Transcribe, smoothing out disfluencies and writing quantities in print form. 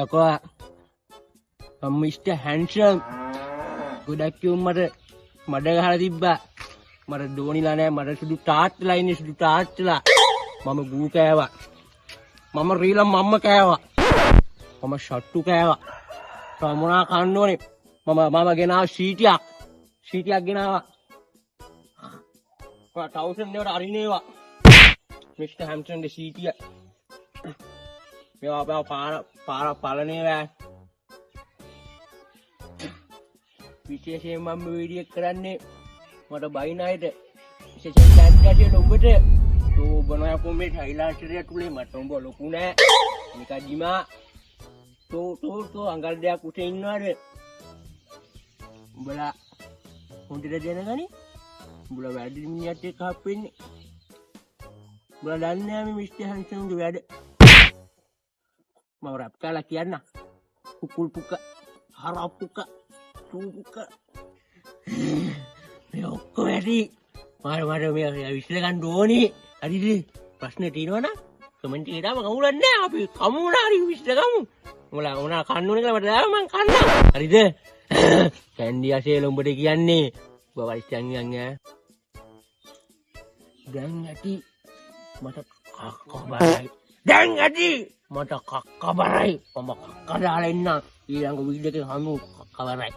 යකෝ, මම mister handsome. ගොඩක් කිව්ව මට මඩ ගහලා තිබ්බා. මට දෝනිලා නෑ, මට සුදු තාත්තලා ඉන්නේ, සුදු තාත්තලා. මම ගූ කෑවා. මම රීලම් මම්ම කෑවා. මම ෂට්ටු කෑවා. තව මොනා කන්න ඕනේ? මම මම ගෙනාව සීටියක්. සීටියක් ගෙනාවා. ඔයා 1000 ඒවට අරිනේවා. මිස්ටර් හැන්සම්ගේ සීටිය. මේවා අපේ පාර පාර පලනේ. විශේෂයෙන් මම මේ වීඩියෝ එක කරන්නේ මට බයින අයට, විශේෂයෙන් කැන්ටියට උඹට. තෝ බනවා යකෝ මේ ශෛලාශ්‍රය තුලේ. මට උඹ ලොකු නෑ, නිකන් ජිමා. තෝ තෝ තෝ අඟල් දෙයක් උස ඉන්නවද? උඹලා හොඳට දැනගනි, උඹලා වැඩි මිනිහත් එක්ක හප්පෙන්නේ. උඹලා දන්නේ නෑ මේ මිස්ටර් හැන්සම්ගේ වැඩ. මම රැප් කරලා කියන්න. කුකුල් පුක, හරක් පුක, චූ පුක, මේ ඔක්කොම ඇති. මට මට මේ විශ්ල ගන්න ඕනි. හරිද? ප්‍රශ්න තියෙනවා නම් කමෙන්ට් එකේ දාන්න, කවුලක් නෑ. අපි කමු මොනා හරි විශ්ල ගමු. උඹලා මොනා කන්න ඕනේ කියලා මට දාන්න, මං කන්නම්. හරිද? කැන්ඩි අසේල උඹට කියන්නේ. උඹ වයිස්යන් යන් ඈ. දැන් ඇති, මට කක්ක බරයි. දැන් ඇති, මට කක්ක බරයි. මම කක්ක දාලා ඉන්නම්. ඊළඟ වීඩියෝ එකේ හමු. කක්ක බරයි.